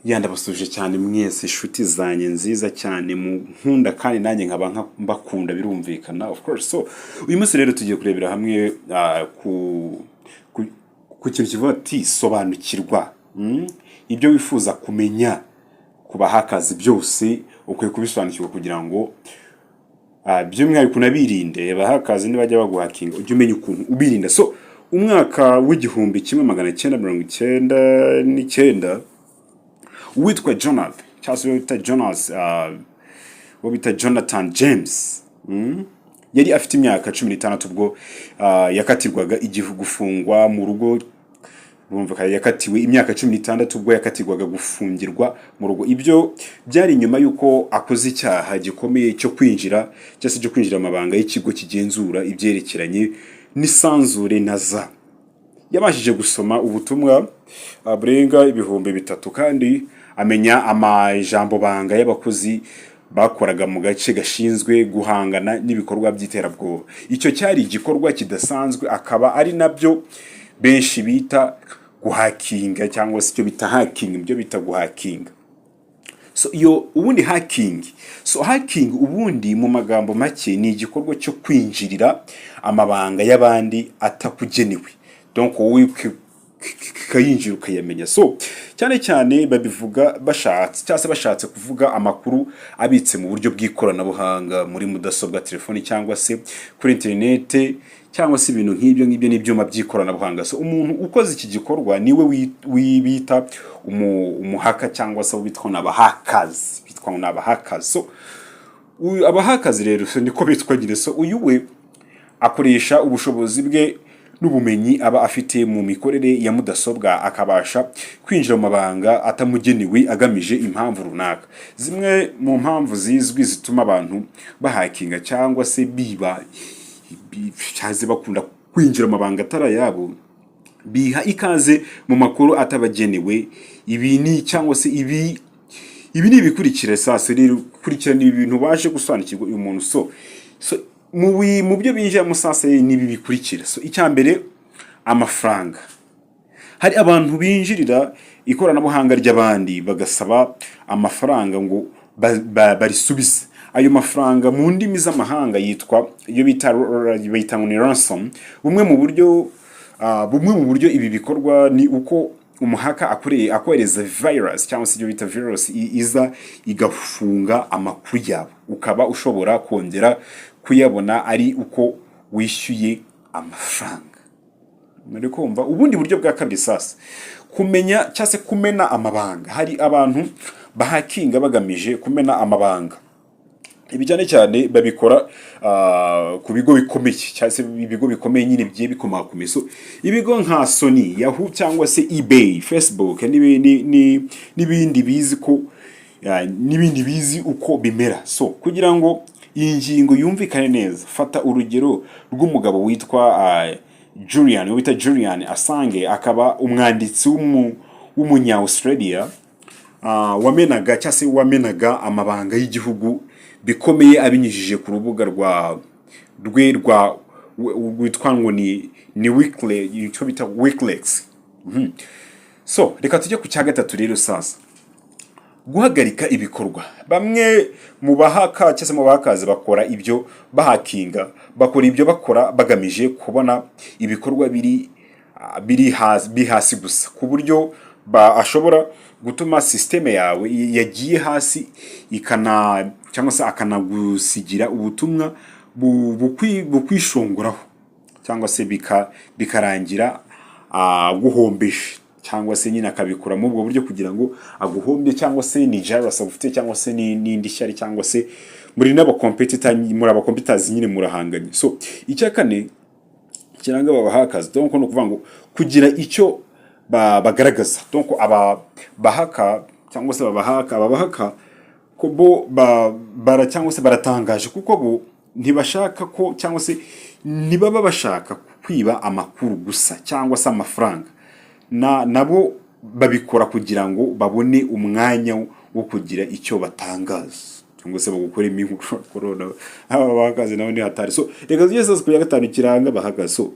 Ya, ndabasuhuje cyane mwese, inshuti zanjye nziza cyane munkunda, kandi nanjye nkaba mbakunda, birumvikana, of course. So uyu munsi rero tugiye kurebera hamwe ku kintu kivuga ati sobanukirwa ibyo wifuza kumenya ku bahackers. Byose ukwiye kubisobanukirwa kugira ngo by'umwihariko unabirinde. Abahackers nibajya baguhackinga, ujye umenya ukuntu ubirinda. So umwaka w'1999, uwitwa Jonathan, cyangwa se uwo bita Jonas, uwo bita Jonathan James, yari afite imyaka 16 ubwo yakatirwaga igihu gufungwa mu rugo. Bumva, yakatiwe imyaka 16 ubwo yakatirwaga gufungirwa mu rugo. Ibyo byari nyuma y'uko akoze icyaha gikomeye cyo kwinjira, cyangwa se cyo kwinjira amabanga y'ikigo kigenzura ibyerekeranye n'isanzure, NASA. Yabashije gusoma ubutumwa burenga 3000, kandi amenya amajambo banga y'abakozi bakoraga mu gace gashinzwe guhangana n'ibikorwa by'iterabwoba. Icyo cyari igikorwa kidasanzwe, akaba ari nabyo benshi bita guhackinga, cyangwa se icyo bita hacking, ibyo bita guhackinga. So iyo ubundi hacking, so hacking ubundi mu magambo make ni igikorwa cyo kwinjirira amabanga y'abandi atakugenewe, donc wowe ukayinjira ukayamenya. So cyane cyane babivuga bashatse, cyangwa se bashatse kuvuga amakuru abitse mu buryo bw'ikoranabuhanga muri mudasobwa, telefoni, cyangwa se kuri interinete, cyangwa se ibintu nk'ibyo ngibyo n'ibyuma by'ikoranabuhanga. So umuntu ukoze iki gikorwa niwe bita umuhacker, cyangwa se abo bitwa n'abahackers, bitwa ngo ni abahackers. So uyu abahackers rero, so niko bitwa nyine. So uyu we akoresha ubushobozi bwe n'ubumenyi aba afite mu mikorere ya mudasobwa, akabasha kwinjira mu mabanga atamugenewe agamije impamvu runaka. Zimwe mu mpamvu zizwi zituma abantu bahackinga cyangwa se biba cyangwa se bakunda kwinjira mu mabanga atari ayabo, biha ikaze mu makuru atabagenewe, ibi ni cyangwa se ibi ni ibikurikira. Sasa rero kurikirana ibi bintu baje gusobanukirwa uyu muntu. So mu byo binjiramo sasa ni ibi bikurikira. So icya mbere, amafaranga. Hari abantu binjirira ikoranabuhanga ry'abandi bagasaba amafaranga ngo barisubize. Ayo mafaranga mu ndimi z'amahanga yitwa iyo bita ngo ni ransom. Bumwe mu buryo ibi bikorwa ni uko umuhacker akoreye akohereza virus, cyangwa se ibyo bita virus, iza igafunga amakuru yawe, ukaba ushobora kongera kuyabona ari uko wishyuye amafaranga. Muri kumva? Ubundi buryo bwa kabiri sasa, kumenya cyangwa se kumena amabanga. Hari abantu bahackinga bagamije kumena amabanga. Ibi cyane cyane babikora ku bigo bikomeye, cyangwa se ibigo bikomeye nyine bigiye bikomakomeye. So ibigo nka Sony, Yahoo, cyangwa se eBay, Facebook n'ibindi bizi ko n'ibindi bizi uko bimera. So kugira ngo iyi ngingo yumvikane neza, fata urugero rw'umugabo witwa Julian, uwo bita Julian Assange, akaba umwanditsi w'umunya Australia wamenaga, cyangwa se wamenaga amabanga y'igihugu bikomeye abinyujije ku rubuga rwe rwitwa ngo ni Wikileaks, icyo bita WikiLeaks. So reka tujye ku cya gatatu rero sasa, guhagarika ibikorwa. Bamwe mu bahacker, cyangwa se mu bahackers, bakora ibyo bahackinga, bakora ibyo bakora bagamije kubona ibikorwa biri hasi gusa, ku buryo ashobora gutuma système yawe yagiye hasi ikana, cyangwa se akanagusigira ubutumwa bukwishongoraho, cyangwa se bikarangira aguhombeje, cyangwa se nyine akabikora muri ubwo buryo kugira ngo aguhombye, cyangwa se ni jealous agufite, cyangwa se ni n'indi shyari, cyangwa se muri n'abacompetitor, muri abacompetitors nyine murahanganye. So icya kane kiranga aba bahackers, donc ni ukuvuga ngo kugira icyo bagaragaza. Donc aba bahacker, cyangwa se babahacker, aba bahacker ko bo bara cyangwa se baratangaje, kuko bo ntibashaka ko, cyangwa se ntibaba bashaka kwiba amakuru gusa cyangwa se amafaranga. Na nabo babikora kugira ngo babone umwanya wo kugira icyo batangaza, cyangwa se bagukoremo inkuru. Corona, aba bahackers nabo ni hatari. So reka tujye sasa ku ya gatanu kiranga abahackers. So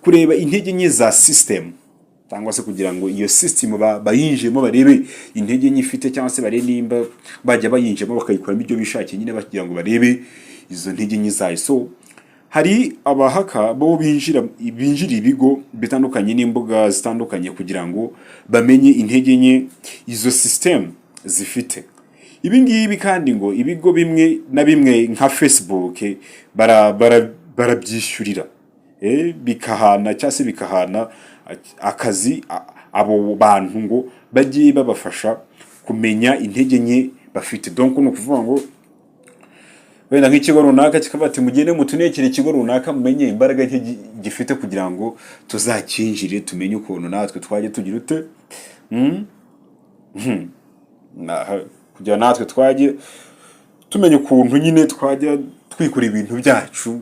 kureba intege nke za system. cyangwa se kugira ngo iyo system bayinjiyemo, barebe intege nke ifite, cyangwa se barebe nimba bajya bayinjiyemo bakayikoramo ibyo bishakiye nyine, bagira ngo barebe izo ntege nke zayo. So hari abahacker bo binjira ibigo bitandukanye n'imbuga zitandukanye kugira ngo bamenye intege nke izo system zifite. Ibi ngibi kandi ngo ibigo bimwe na bimwe nka Facebook barabyishyurira, bikahana cyangwa se bikahana akazi abo bantu ngo bajye babafasha kumenya intege nke bafite. Donc ni ukuvuga ngo wenda nk'ikigo runaka kikavuga ati: "Mugende mutunekere ikigo runaka, mumenye imbaraga nke gifite kugira ngo tuzakinjire, tumenye ukuntu natwe twajya tugira ute, kugira natwe twajye tumenya ukuntu nyine twajya twikora ibintu byacu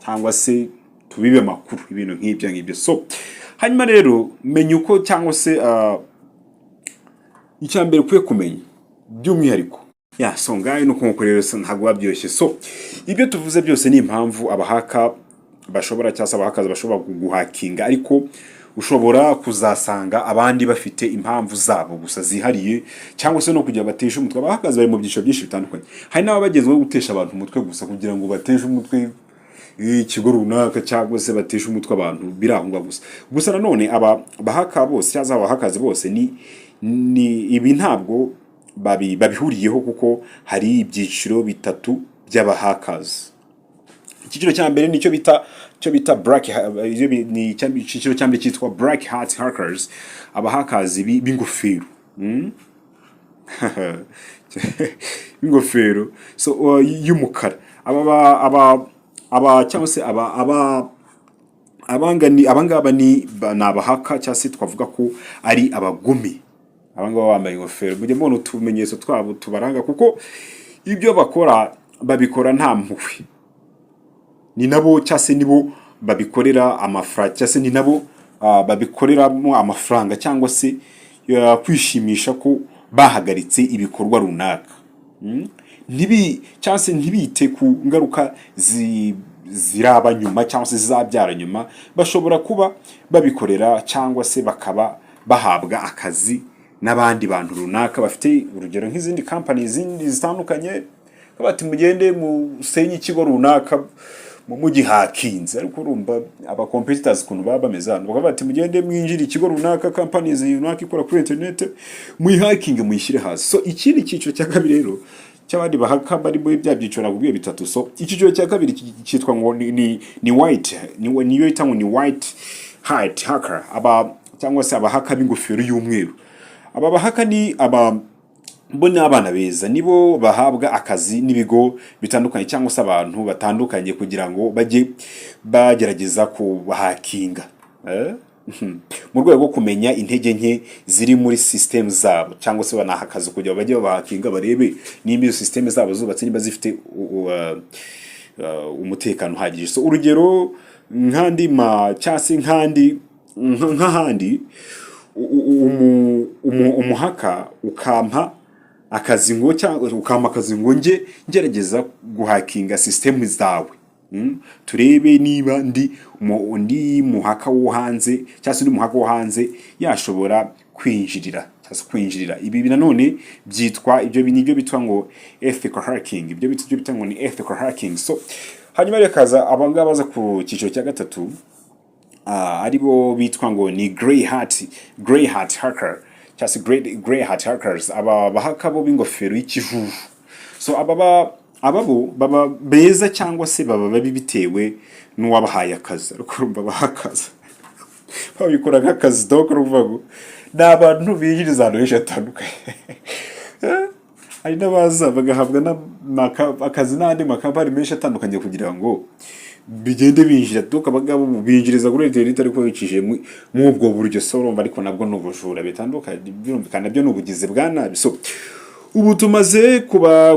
cyangwa se tubibe amakuru," ibintu nk'ibyo ngibyo. So hanyuma rero menya uko, cyangwa se icya mbere ukwiye kumenya by'umwihariko ya, so ngayo ni uko rero, so ntabwo biba byoroshye. So ibyo tuvuze byose ni impamvu abahacker bashobora, cyangwa se abahackers bashobora guhakinga, ariko ushobora kuzasanga abandi bafite impamvu zabo gusa zihariye, cyangwa se no kugira bateshe umutwe. Abahackers bari mu byiciro byinshi bitandukanye. Hari n'ababa bagezweho gutesha abantu umutwe gusa, kugira ngo bateshe umutwe ikigo runaka cyangwa se bateshe umutwe abantu biri aho ngaho gusa. Gusa nanone aba bahacker bose cyangwa se abahackers bose ni ibi ntabwo babihuriyeho, kuko hari ibyiciro bitatu by'abahackers. Icyiciro cya mbere nicyo bita, cyo bita black ni icyiciro cya mbere cyitwa black hat hackers, abahackers b'ingofero, B'ingofero so y'umukara. Aba cyangwa se aba abanga ni abangaba ni abahacker, cyangwa se twavuga ko ari abagome. Abangaba bambaye ingofero, mujye mubona utumenyetso twabo tubaranga, kuko ibyo bakora babikora nta mpuhwe. Ni nabo, cyangwa se nibo babikorera amafaranga, cyangwa se ni nabo babikoreramo amafaranga, cyangwa se kwishimisha ko bahagaritse ibikorwa runaka. Ntibi cyangwa se ntibite ku ngaruka ziraba nyuma cyangwa se zizabyara nyuma. Bashobora kuba babikorera cyangwa se bakaba bahabwa akazi n'abandi bantu runaka bafite, urugero nk'izindi kampani zindi zitandukanye, bati: "Mugende musenye ikigo runaka mugihakinze." Ariko urumva aba competitors ukuntu baba bameze hano, bakavuga bati: "Mugende mwinjire ikigo runaka, companies runaka ikora kuri internet, muyihakinge, muyishyire hasi." So ikindi cyiciro cya kabiri rero cy'abandi bahacker bari muri bya byiciro nakubwiye bitatu, so icyiciro cya kabiri cyitwa ngo ni white, niyo yita ngo ni white hat hacker, aba cyangwa se abahacker b'ingofero y'umweru. Aba bahacker ni aba bo ni abana beza, nibo bahabwa akazi n'ibigo bitandukanye cyangwa se abantu batandukanye kugira ngo bajye bagerageza kubahakinga, eh? Mu rwego rwo kumenya intege nke ziri muri system zabo, cyangwa se banaha akazi kugira ngo bajye babahakinga, barebe nimba izo system zabo zubatse, niba zifite umutekano uhagije. So urugero nk'andi ma cyangwa se nk'ahandi umuhacker ukampa akazi ngo, cyangwa ukampa akazi ngo njye ngerageza guhakinga system zawe, Turebe niba ndi muhacker wo hanze cyangwa se undi muhacker wo hanze yashobora kwinjirira cyangwa se kwinjirira. Ibi nanone byitwa, ibyo nibyo bitwa ngo ethical hacking, ibyo bita ngo ni ethical hacking. So hanyuma rero kaza abangaba baza ku cyiciro cya gatatu, aribo bitwa ngo ni grey hat hacker cyangwa se grey hat hackers, aba bahacker bo b'ingofero y'ikijuju. So aba bo baba beza cyangwa se baba babi bitewe n'uwabahaye akazi. Ariko urumva bahakaza babikora nk'akazi. Donc urumva ngo ni abantu binjiriza ahantu henshi hatandukanye. Hari n'abaza bagahabwa akazi n'andi makampani menshi atandukanye kugira ngo bigende binjira. Donc abagabo binjiriza kuri interineti ariko bicishije muri ubwo buryo. So urumva ariko nabwo ni ubujura bitandukanye, birumvikana, nabyo ni ubugizi bwa nabi. So ubu tumaze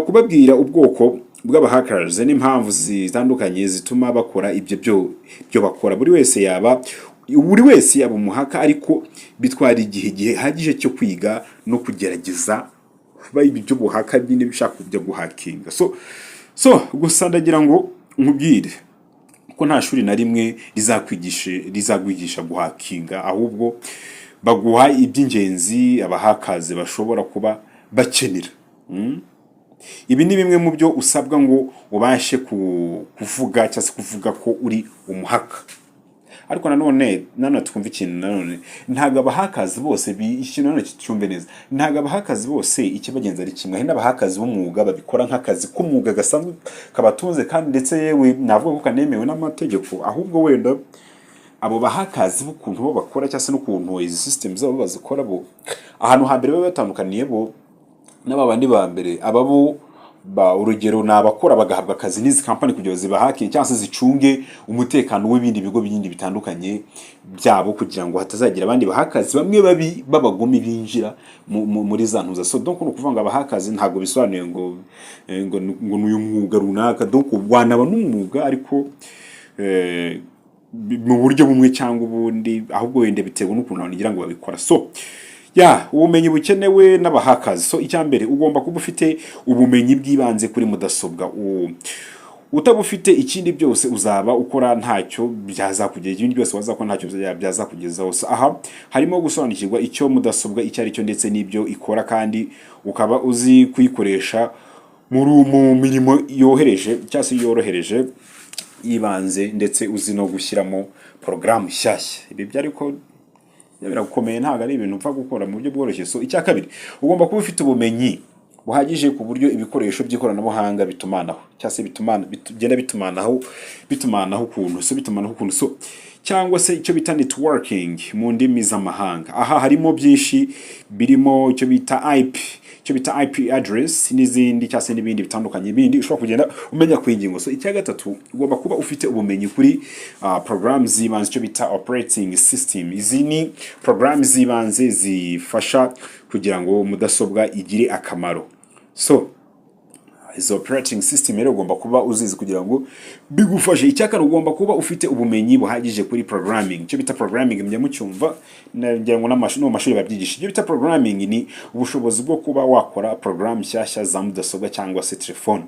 kubabwira ubwoko bw'abahackers n'impamvu zitandukanye zituma bakora ibyo byo bakora. Buri wese yaba umuhacker, ariko bitwara igihe gihagije cyo kwiga no kugerageza kuba ibi by'ubuhacker nyine bishaka kujya guhakinga. So gusa ndagira ngo nkubwire ko nta shuri na rimwe rizakwigisha guhakinga, ahubwo Baguha iby'ingenzi abahackers bashobora kuba bakenera. Ibi ni bimwe mu byo usabwa ngo ubashe kuvuga cyangwa se kuvuga ko uri umuhacker. Ariko nanone twumva ikintu nanone, ntabwo abahackers bose ikintu nanone cyumve neza, ntabwo abahackers bose ikibagenza ari kimwe. Hari n'abahackers b'umwuga babikora nk'akazi k'umwuga gasanzwe kabatunze, kandi ndetse yewe navuga ko kanemewe n'amategeko. Ahubwo wenda abo bahackers b'ukuntu bo bakora cyangwa se n'ukuntu izi system zabo bazikora, bo ahantu hambere baba batandukaniye bo n'aba bandi ba mbere, aba bo ba urugero ni abakora bagahabwa akazi n'izi kampani kugira ngo zibahackinge cyangwa se zicunge umutekano w'ibindi bigo bindi bitandukanye byabo, kugira ngo hatazagira abandi bahackers bamwe babi b'abagome binjira muri za ntuza. So donc ni ukuvuga ngo abahackers ntabwo bisobanuye ngo ni uyu mwuga runaka. Donc wanaba n'umwuga ariko mu buryo bumwe cyangwa ubundi, ahubwo wenda biterwa n'ukuntu abantu ngira ngo babikora. So ya ubumenyi bukenewe n'abahackers. So icya mbere, ugomba kuba ufite ubumenyi bw'ibanze kuri mudasobwa. Utabufite, ikindi byose uzaba ukora ntacyo byazakugeza, ibindi byose wazakora ntacyo byazakugezaho. So aha harimo gusobanukirwa icyo mudasobwa icyo ari cyo ndetse n'ibyo ikora, kandi ukaba uzi kuyikoresha mu mirimo yohereje cyangwa se yorohereje y'ibanze, ndetse uzi no gushyiramo porogaramu nshyashya. Ibi byo ariko birakomeye, ntabwo ari ibintu upfa gukora mu buryo bworoshye. So icya kabiri, ugomba kuba ufite ubumenyi buhagije ku buryo ibikoresho by'ikoranabuhanga bitumanaho cyangwa se bitumana bigenda bitumanaho ukuntu, so bitumanaho ukuntu, so cyangwa se icyo bita networking mu ndimi z'amahanga. Aha harimo byinshi birimo icyo bita IP, icyo bita IP address n'izindi cyangwa se n'ibindi bitandukanye bindi ushobora kugenda umenya ku ngingo. So icya gatatu, ugomba kuba ufite ubumenyi kuri program z'ibanze, icyo bita operating system. Izi ni program z'ibanze zifasha kugira ngo mudasobwa igire akamaro. So izo operating system rero ugomba kuba uzizi kugira ngo bigufashe. Icya kane, ugomba kuba ufite ubumenyi buhagije kuri programming. Icyo bita programming mujya mucyumva, ngira ngo no mu mashuri babyigisha. Icyo bita programming ni ubushobozi bwo kuba wakora program nshyashya za mudasobwa cyangwa se telefone.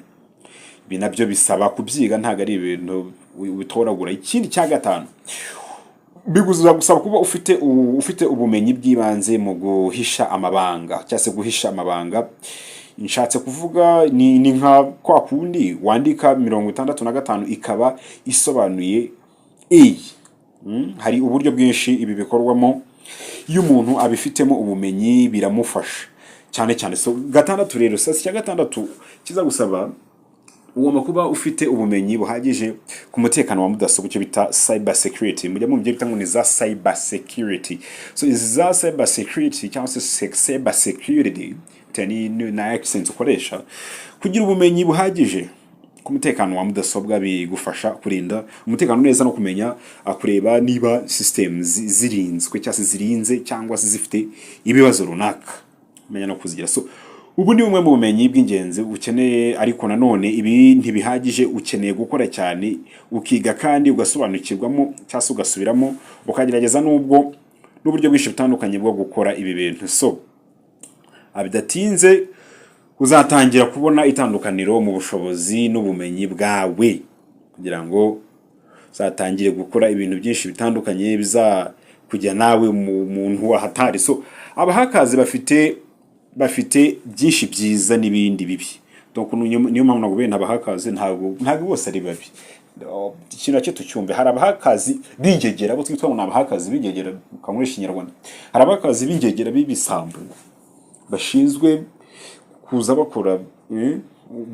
Ibi nabyo bisaba kubyiga, ntabwo ari ibintu witoragura. Ikindi cya gatanu, biguza gusaba kuba ufite ubumenyi bw'ibanze mu guhisha amabanga cyangwa se guhisha amabanga. Nshatse kuvuga ni nka kwa kundi wandika 65 ikaba isobanuye A. Hari uburyo bwinshi ibi bikorwamo. Iyo umuntu abifitemo ubumenyi biramufasha cyane cyane. So gatandatu rero, sasa icya gatandatu kiza gusaba, ugomba kuba ufite ubumenyi buhagije ku mutekano wa mudasobwa, icyo bita cyber security. Mujya mu byo bita ngo ni za cyber security. So izi za cyber security cyangwa se cyber security, bitewe na accent ukoresha, kugira ubumenyi buhagije ku mutekano wa mudasobwa bigufasha kurinda umutekano neza no kumenya kureba niba system zirinzwe cyangwa se zirinze cyangwa se zifite ibibazo runaka, kumenya no kuzigira. So ubu ni bumwe mu bumenyi bw'ingenzi ukeneye, ariko nanone ibi ntibihagije. Ukeneye gukora cyane, ukiga kandi ugasobanukirwamo cyangwa se ugasubiramo, ukagerageza n'ubwo n'uburyo bwinshi butandukanye bwo gukora ibi bintu. So bidatinze uzatangira kubona itandukaniro mu bushobozi n'ubumenyi bwawe, kugira ngo uzatangire gukora ibintu byinshi bitandukanye bizakujya nawe mu muntu wahatari. So abahackers bafite byinshi byiza n'ibindi bibi. Donc niyo mpamvu ntabwo bene abahackers ntabwo bose ari babi. Ikintu nacyo tucyumve, hari abahackers b'ingegera, abo twitwa ngo ni abahackers b'ingegera, ukankoresha Ikinyarwanda. Hari abahackers b'ingegera b'ibisambo bashinzwe kuza bakora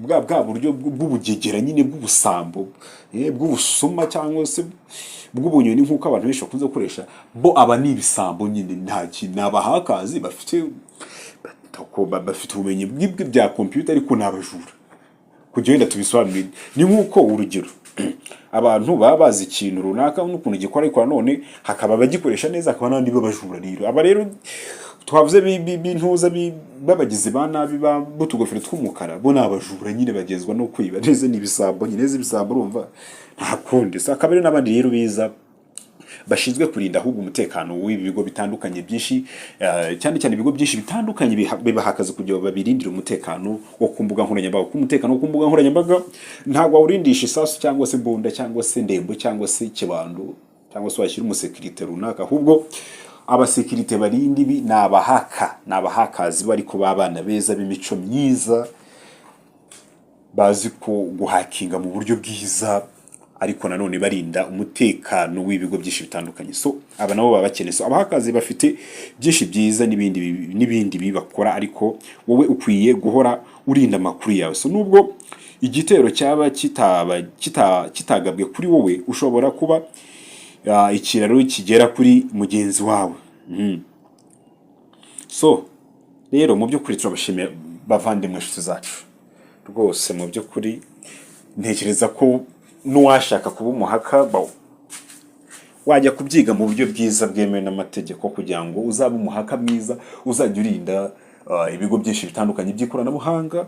bwa buryo bw'ubugegera nyine, bw'ubusambo, bw'ubusuma cyangwa se bw'ubunyoni nk'uko abantu benshi bakunze gukoresha. Bo aba ni ibisambo nyine, nta kintu, ni abahackers bafite ubumenyi bya computer, ariko ni abajura. Kugira wenda tubisobanure, ni nk'uko urugero abantu baba bazi ikintu runaka n'ukuntu gikora, ariko nanone hakaba abagikoresha neza, hakaba n'abandi b'abajura. Rero aba rero twavuze b'intuza b'abagizi ba nabi b'utugofero tw'umukara, bo ni abajura nyine, bagezwa no kwiba neza, ni ibisambo nyine, neza ibisambo, urumva nta kundi. So hakaba rero n'abandi rero biza bashinzwe kurinda ahubwo umutekano w'ibi bigo bitandukanye byinshi, cyane cyane ibigo byinshi bitandukanye bibaha akazi kugira ngo babirindire umutekano wo ku mbuga nkoranyambaga, kuko umutekano wo ku mbuga nkoranyambaga ntabwo wawurindisha isasu cyangwa se imbunda cyangwa se ndembo cyangwa se ikibando cyangwa se washyira umusekirite runaka. Ahubwo Abasekirite barinda ibi ni abahacker, ni abahackers ariko b'abana beza, b'imico myiza, bazi ko guhakinga mu buryo bwiza, ariko nanone barinda umutekano w'ibigo byinshi bitandukanye. So aba nabo baba bakeneye. So abahackers bafite byinshi byiza n'ibindi bibi bakora, ariko wowe ukwiye guhora urinda amakuru yawe. So nubwo igitero cyaba kitagabwe kuri wowe, ushobora kuba ikiraro kigera kuri mugenzi wawe. So rero mu by'ukuri turabashimiye, bavandimwe, inshuti zacu. Rwose mu by'ukuri ntekereza ko n'uwashaka kuba umuhacker wajya kubyiga mu buryo bwiza bwemewe n'amategeko, kugira ngo uzabe umuhacker mwiza, uzajya urinda ibigo byinshi bitandukanye by'ikoranabuhanga,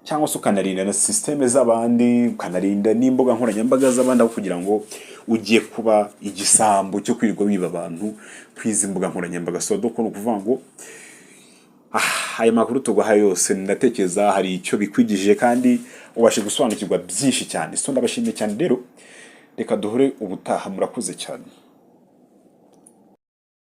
cyangwa se ukanarinda na sisiteme z'abandi, ukanarinda n'imbuga nkoranyambaga z'abandi, aho kugira ngo ugiye kuba igisambo cyo kwirirwa wiba abantu kwizi mbuga nkoranyambaga. So donc ni ukuvuga ngo aya makuru tuguha yose, ndatekereza hari icyo bikwigishije kandi ubashe gusobanukirwa byinshi cyane. So ndabashimiye cyane rero, reka duhure ubutaha. Murakoze cyane.